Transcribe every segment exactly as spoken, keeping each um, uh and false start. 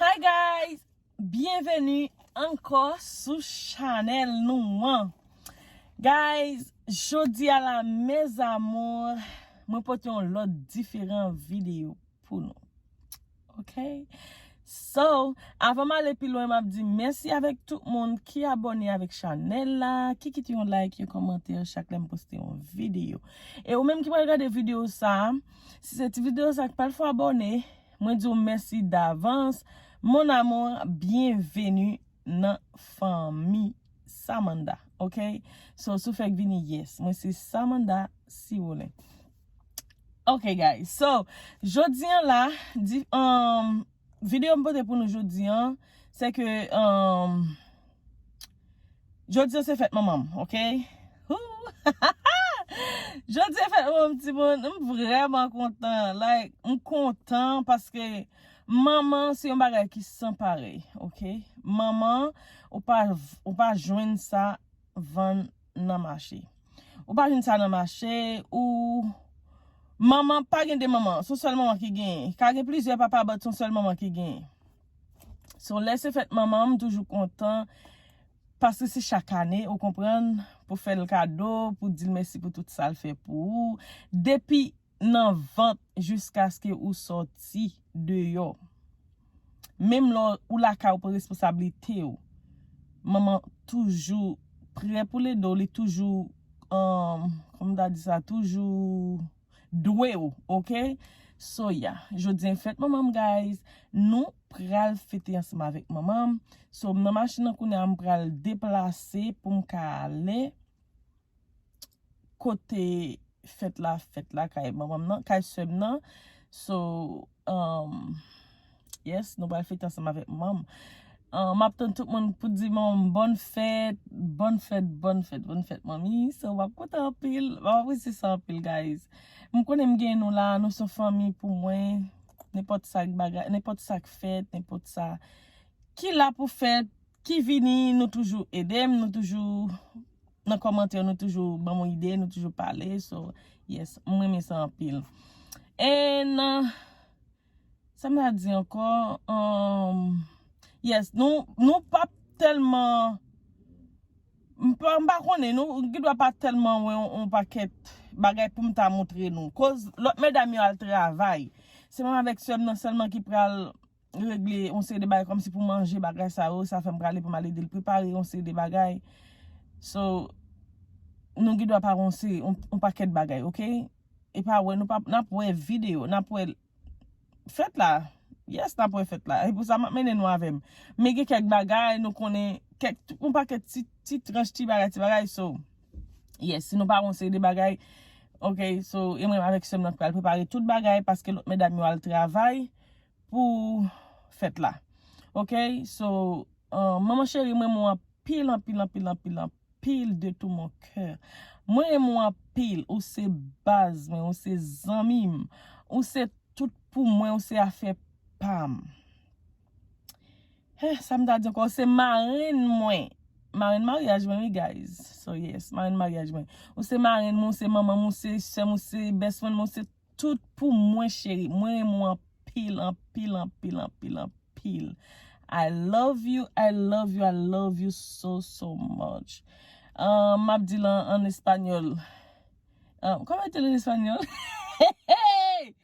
Hi guys! Byenveni ankò sou chanèl nou an. Guys, jodi a la, mes amours, mwen pote yon lòt diferan videyo pou nou. Ok? So, avan m ale pi lwen, m ap di mèsi avèk tout moun ki abòne avèk chanèl la, ki kite yon like, yon kòmantè chak lè m poste yon videyo. E ou menm ki pral gade videyo sa, si se ti videyo sa k pral fè w abòne, mwen di w mèsi davans. Mon amour, byenveni nan fanmi Samanda. Ok? So, si w fèk vini, yes. Mwen se Samanda Siwolin. Ok, guys. So, jodi an la, di, um, videyo m pote pou nou jodi an, se ke, um, jodi an se fèt manman m, ok? Hoo! Jodi an fèt manman m, timoun, m vrèman kontan. Like, m kontan paske manman se yon bagay ki san parèy, ok? Manman, ou pa, ou pa jwenn sa vann nan mache. Ou pa jwenn sa nan mache, ou, manman, pa gen de manman, se yon sèl manman ki genyen. Ka gen plizyè papa, but se yon sèl manman ki genyen. So, lè se fèt manman, m toujou kontan, paske se chak ane, ou konprann, pou fè l kado, pou di l mèsi pou tout sa l fè pou ou. Depi nan vant jiskaske ou sòti deyò. Menm lè ou lakay ou pran responsablite w, manman toujou prè pou l ede w, li toujou, um, kòman m ta di sa, toujou dwe w, ok? So, yeah, jodi an fèt manman m, guys. Nou pral fete ansanm avèk manman m. So, m nan machin nan kounye a, m pral deplase pou m ka ale kote fèt la fèt la, kay manman m nan, kay sè m nan. So, um, yes, nou pral fete ansanm avèk manman m. Uh, m ap tann tout moun pou di manman m bòn fèt, bòn fèt, bòn fèt, bòn fèt, manmi. So, m ap kontan anpil, m ap apresye sa anpil, guys. M konnen m gen nou la, nou se yon fanmi pou mwen. Nenpòt sa k bagay, nenpòt sa k fèt, nenpòt sa ki la pou fèt, ki vini, nou toujou ede m, nou toujou nan kòmantè, nou toujou ban m ide, nou toujou pale. So, yes, m renmen sa anpil. And, uh, sa m ta di ankò? Um, yes, nou, nou p ap tèlman, m pa, m pa konnen, nou gendwa pa tèlman wè yon, yon pakèt bagay pou m ta montre nou. Koz lòt medam yo al travay. Se manman avèk sè m nan sèlman ki pral regle yon seri de bagay kòmsi pou manje, bagay sa yo, sa fè m prale pou m al ede l prepare yon seri de bagay. So, nou gendwa pa wè yon seri, yon, yon pakèt bagay, ok? E pa wè, nou pa, n ap wè videyo, n ap wè fèt la. Yes, n ap wè fèt la. E pou sa, m ap mennen nou avè m. Men gen kèk bagay, nou konnen, kèk, yon pakèt ti, ti tranch, ti bagay, ti bagay, so, yes, si nou pa wè yon seri de bagay, ok, so, e mwen avèk sè m nan pral prepare tout bagay, paske lòt medam yo al travay, pou fèt la. Ok? So, uh, manman cheri, mwen renmen w anpil, anpil, anpil, anpil, anpil de tout mon cœur. Mwen renmen w anpil, ou se baz mwen, ou se zanmi m, ou se tout pou mwen, ou se afè pa m. Eh, sa m ta di ankò, ou se marenn mwen. Marenn maryaj mwen, wi, guys. So, yes, marenn maryaj mwen. Ou se marenn mwen, ou se manman m, ou se sè m, ou se best friend mwen, ou se tout pou mwen, cheri. Mwen renmen w anpil, anpil, anpil, anpil, anpil. I love you, I love you, I love you so, so much. Uh, m ap di l an, an espanyòl. Uh, kòman di l an espanyòl? Hey!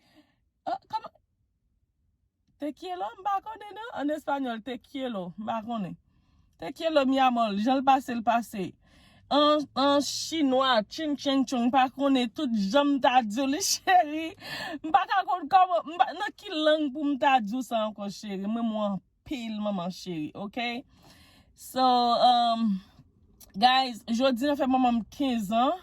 Uh, kòman? Te quiero, m pa konnen non. An espanyòl, te quiero, m pa konnen. Te quiero, mi amor, jan l pase, l pase. An, an chinwa, chin chen chong, m pa konnen tout jan m ta di w li, cheri. M pa ka konn kòman, m pa, nan ki lang pou m ta di w sa ankò, cheri. Mwen, mwen anpil, manman cheri, ok? So, um, guys, jodi an fè manman m kenz an.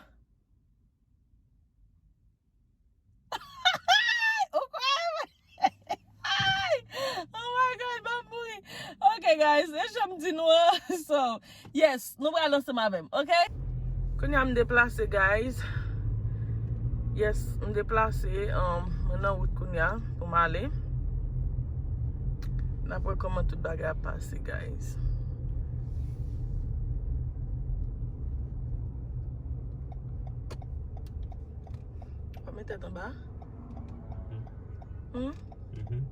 Ou kwè? Oh my God, m ap mouri. Ok, guys, e jan m di nou an. So, yes, nou pral ansanm avè m, ok? Kounye a m deplase, guys. Yes, m deplase. Um, mwen nan wout kounye a pou m ale. N ap wè kòman tout bagay ap pase, guys. Pa met tèt anba. Hmm? Mhm.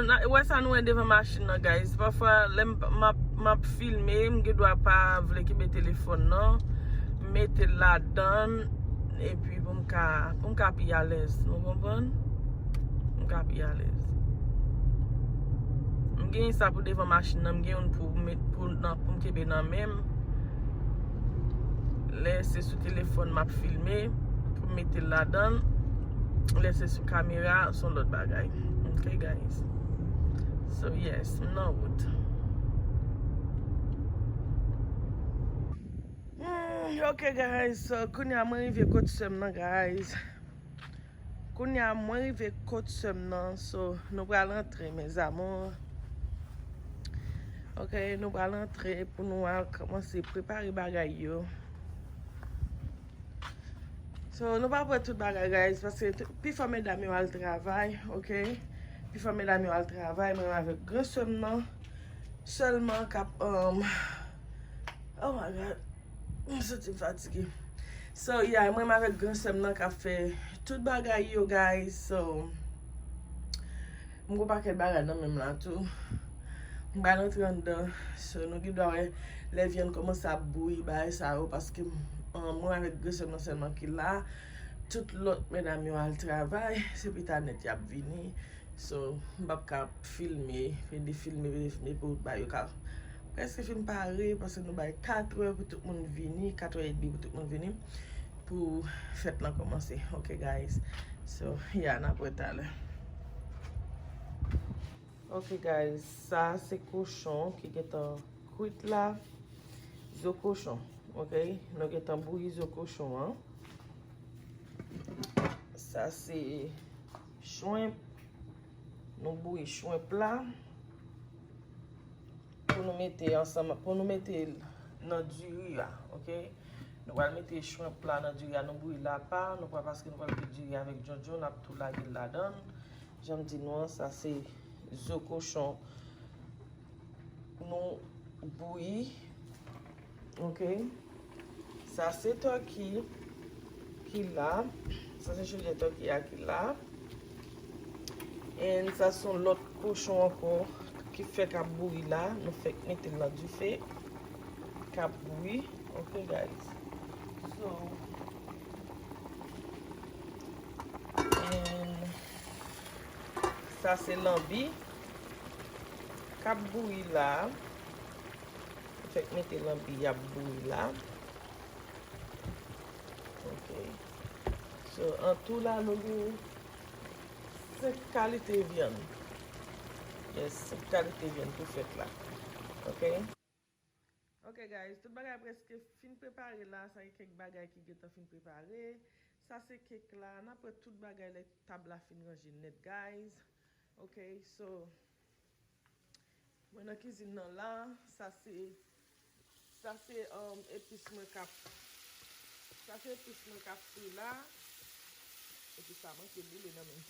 Ou wè sa nou wè devan machin nan, guys. Pafwa, lè m, m ap, m ap filme, m gen dwa pa vle kenbe telefòn nan, m mete l ladan, epi pou m ka, pou m ka pi alèz. Nou konprann? M ka pi alèz. M gen sa pou devan machin nan, m gen youn pou met, pou, nan, pou m kenbe nan men m. Lè se sou telefòn m ap filme, pou m mete l ladan. Lè se sou kamera, se yon lòt bagay. Ok, guys? So, yes, m nan wout. Hmm, ok, guys. So, kounye a mwen rive kot sè m nan, guys. Kounye a mwen rive kot sè m nan. So, nou pral antre, mes amours. Ok, nou pral antre pou nou al kòmanse prepare bagay yo. So, nou pa pran tout bagay, guys, paske t-, pifò medam yo al travay, ok? Pifò medam yo al travay, mwen avèk gran sè m nan sèlman k ap, um, oh my God, m santi m fatige. So, yeah, mwen avèk gran sè m nan k ap fè tout bagay yo, guys. So, m gon pakèt bagay nan men m la tou. M pral antre anndan. So, nou gen dwa wè lè vyann kòmanse ap bouyi, bagay sa yo, paske, um, mwen avèk gran sè m nan sèlman ki la. Tout lòt medam yo al travay, se pita nèt y ap vini. So, m p ap ka filme, pede filme, pede filme pou bagay yo ka prèske fin pare, paske nou bay katrè pou tout moun vini, katrè edmi pou tout moun vini, pou fèt lan kòmanse. Ok, guys. So, yeah, n ap wè talè. Ok, guys, sa se kochon ki gentan kwit la. Zo kochon, ok? Nou gentan bouyi zo kochon an. Sa se shrimp. Nou bouyi shrimp la. Pou nou mete ansanm, pou nou mete l nan diri a, ok? Nou pral mete shrimp la nan diri a, nou bouyi l apa, nou pral, paske nou pral mete diri avèk djondjon, n ap tou lage l ladan l. Jan m di nou an, sa se zo kochon nou bouyi, ok? Sa se turkey ki la. Sa se choudyè turkey a ki la. And sa se yon lòt kochon ankò ki fèk ap bouyi la. Nou fèk mete l nan dife. K ap bouyi. Ok, guys. So, and sa se lanbi k ap bouyi la. Fèk mete lanbi y ap bouyi la. Ok. So, an tou la, nou gen senk kalite vyann. Yes, senk kalite vyann pou fèt la. Ok. Ok, guys, tout bagay prèske fin prepare la. Sa gen kèk bagay ki gentan fin prepare. Sa se kèk la. N ap wè tout bagay lè tab la fin ranje nèt, guys. Ok, so, mwen nan kizin nan la, sa se, sa se, um, epis mwen k ap, sa se epis mwen k ap fri la. Epi sa manke boule nan men m.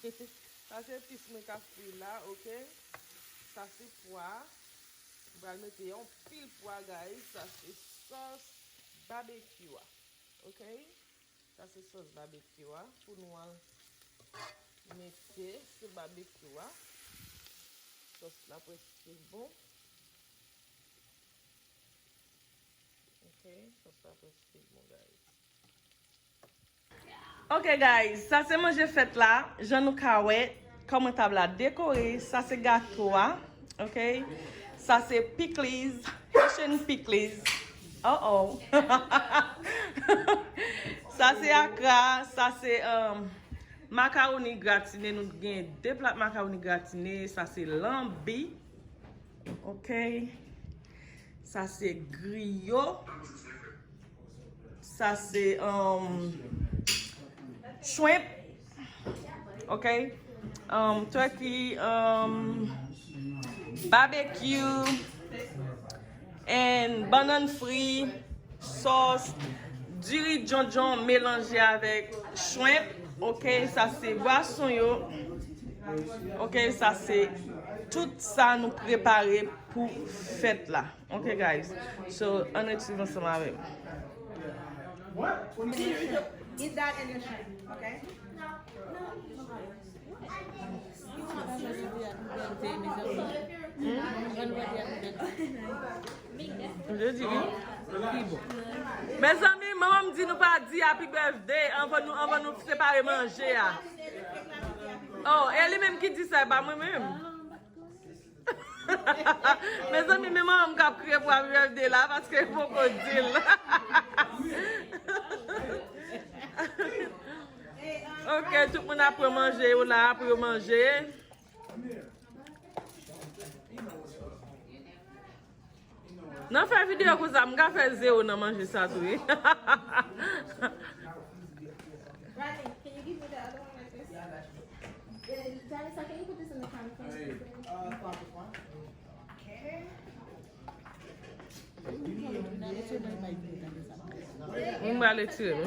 Sa se epis mwen k ap fri la, ok? Sa se pwa. M pral mete yon pil pwa, guys. Sa se sòs babekyou a, ok? Sa se sòs babekyou a pou nou al mete sou babekyou a. Sòs la prèske bon. Ok, sòs la prèske bon, guys. Ok, guys, sa se manje fèt la. Jan nou ka wè, kòman tab la dekore. Sa se gato a, ok? Sa se pickles, Haitian pickles. Oh, oh. Sa se akra, sa se, um, makawoni gratine. Nou gen de plat makawoni gratine. Sa se lanbi. Ok. Sa se griyo. Sa se, um, shrimp. Ok. Um, turkey, um, barbecue, and bannann fri, sòs, diri djondjon melanje avèk shrimp. Ok, sa se bwason yo. Ok, sa se tout sa nou prepare pou fèt la. Ok, guys. So, ann ret swiv ansanm avè m. Eat that and then shrimp, okay? No, no, no. Mezanmi, manman m di nou pa di happy birthday anvan nou, anvan nou separe manje a. Oh, e li menm ki di sa, e pa mwen menm. Mezanmi, men manman m k ap kriye pou happy birthday la, paske l poko di l. Ok, tout moun ap pran manje yo la, pou yo manje. Nan fè videyo konsa, m ka fè zewo nan manje sa tou, wi. Bradley, can you give me the other one like this? Yeah, I got you. Uh, Janessa, can you put this in the conference? Hey, uh, okay. Mwen prale tire, wi.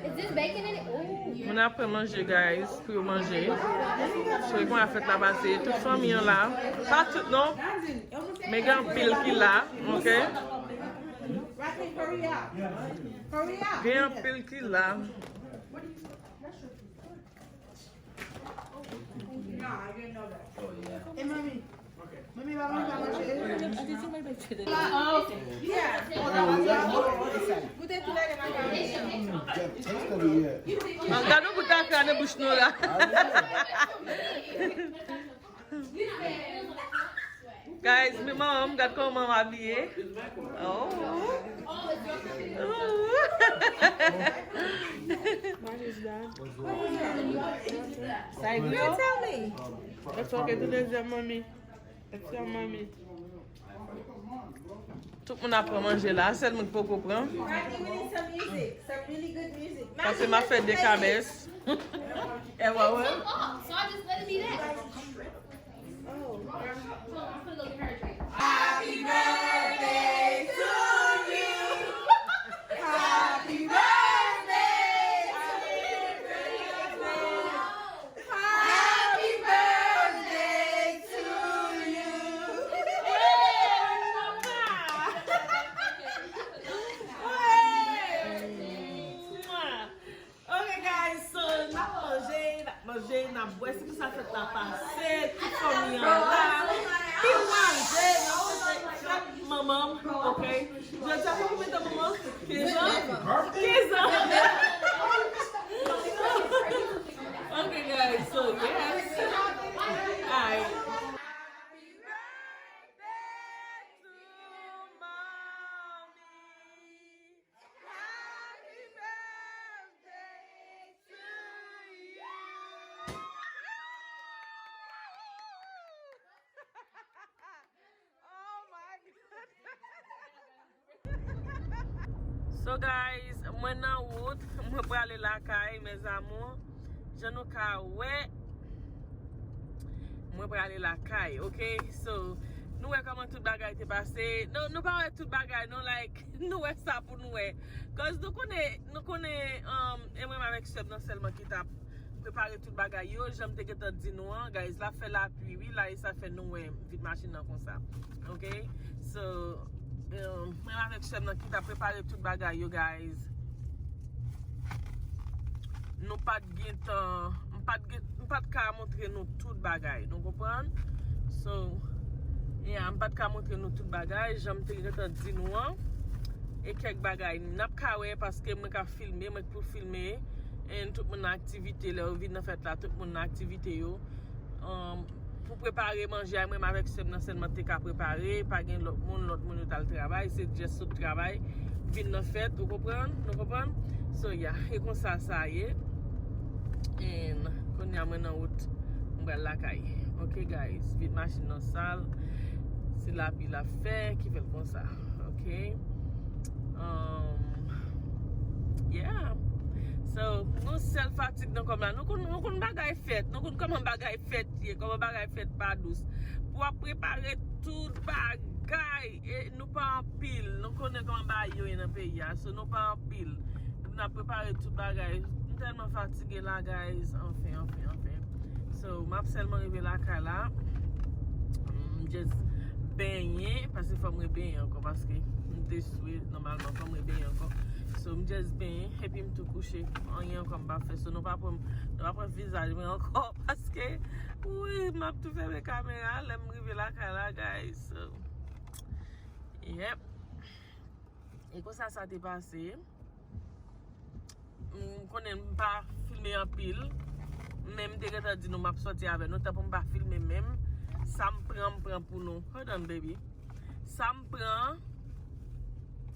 Is this bacon in it? Ooh. Moun ap pran manje, guys, pou yo manje. So, e konsa fèt la pase. Tout fanmi an la. Pa tout, non. Men gen anpil ki la, ok? Gen anpil ki la. Nah, I didn't know that. Oh, yeah. Hey, mommy. Mommy, pa manje, pa manje. Ah, ok. Yeah. Goute tou lè de macaroni. Gad nou bout afè nan bouch nou la. Guys, men manman m, gad kòman manman m abiye. Oh. What is that? Girl, tell me. It's okay, do the same, mommy. It's your mommy. Tout moun ap pran manje la, sèl mwen ki poko pran. Rodney, we need some music, some really good music. Paske m ap fè de kabès. E wè, wè. Happy birthday to you. Happy birthday to you. Happy birthday to you. Ok, guys, so, n ap manje, n ap manje, n ap bwè, se konsa fèt la pase, tout fanmi an la. Ki manje, n ap fete, manman m, ok. Jodi a, fòk ou mete manman, kenz an, kenz an. Ok, guys, so, yes. Alright. Happy birthday to you. Oh my God. So guys, mwen nan wout, mwen prale lakay, mes amours. Jan nou ka wè, mwen prale lakay, ok? So, nou wè kòman tout bagay te pase. Nou, nou pa wè tout bagay, non, like, nou wè sa pou nou wè. Cause nou konnen, nou konnen, um, e mwen avèk sè m nan sèlman ki t ap prepare tout bagay yo, jan m te gentan di nou an, guys, l ap fè lapli, wi, la, e sa fè nou wè vit machin nan konsa. Ok? So, um, mwen avèk sè m nan ki t ap prepare tout bagay yo, guys. Nou pa t gen tan, m pa t gen, m pa t ka montre nou tout bagay, nou konprann? So, yeah, m pa t ka montre nou tout bagay, jan m te gentan di nou an. E kèk bagay, n ap ka wè, paske mwen ka filme, mwen k pou filme. And tout moun nan aktivite, lè yo vin nan fèt la, tout moun nan aktivite yo. Um, pou prepare manje a, mwen avèk sè m nan sèlman te ka prepare, pa gen lòt moun, lòt moun yo t al travay, se just sot travay, vin nan fèt, ou konprann? Nou konprann? So, yeah, e konsa sa ye. And kounye a mwen nan wout, mwen pral lakay. Ok, guys, vit machin nan sal, se lapli l ap fè ki fè l konsa. Ok? Um, yeah. So, nou sèl fatig nan kò m la. Nou konn, nou konn bagay fèt. Nou konn kòman bagay fèt ye. Kòman bagay fèt pa dous. Pou ap prepare tout bagay. E nou pa anpil. Nou konnen kòman bagay yo ye nan peyi a. So, nou pa anpil. Nou ap prepare tout bagay. M tèlman fatige la, guys. Anfen, anfen, anfen. So, m ap sèlman rive lakay la. M just benyen, paske fò m rebenyen ankò, paske m te swe, nòmalman, fò m rebenyen ankò. So m just benyen epi m tou kouche. Anyen ankò m pa fè. So nou pa pran, nou pa pran vizaj mwen ankò paske wi, m ap tou fèmen kamera lè m rive lakay la, guys. So, yep. E konsa sa te pase. M konnen m pa filme anpil, men m te gentan di nou m ap sòti avè nou, tanpou m pa filme menm. Sa m pran, m pran pou nou. Hold on, baby. Sa m pran,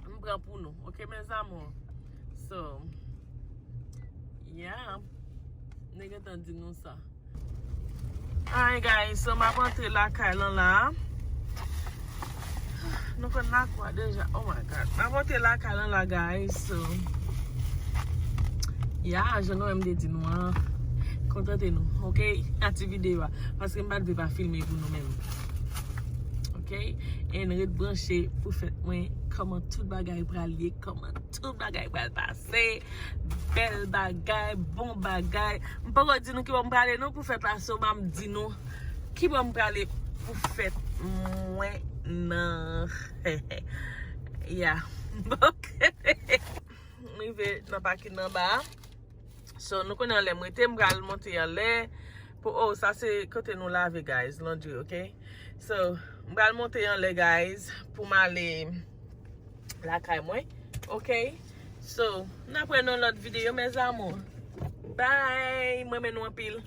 m pran pou nou. Ok, mes amours? So, yeah. M te gentan di nou sa. Alright, guys, so m ap antre lakay lan la. Nou konn lakwa deja. Oh my God. M ap antre lakay lan la, guys. So, yeah, jan nou wè m te di nou an, kontante nou, ok? A ti videyo a. Paske m pa t vle pa filme pou nou menm. Ok? And ret branche pou fèt mwen. Kòman tout bagay pral ye? Kòman tout bagay pral pase? Bèl bagay, bon bagay. M poko di nou kibò m prale non pou fèt la, so m ap di nou kibò m prale pou fèt mwen nan. Yeah. Ok. M rive nan pakin anba. So, nou konnen anlè m rete, m pral monte anlè. Pou, oh, sa se kote nou lave, guys, laundry, ok? So, m pral monte anlè, guys, pou m ale lakay mwen, ok? So, n ap wè nan lòt videyo, mes amours. Bye! M renmen nou anpil.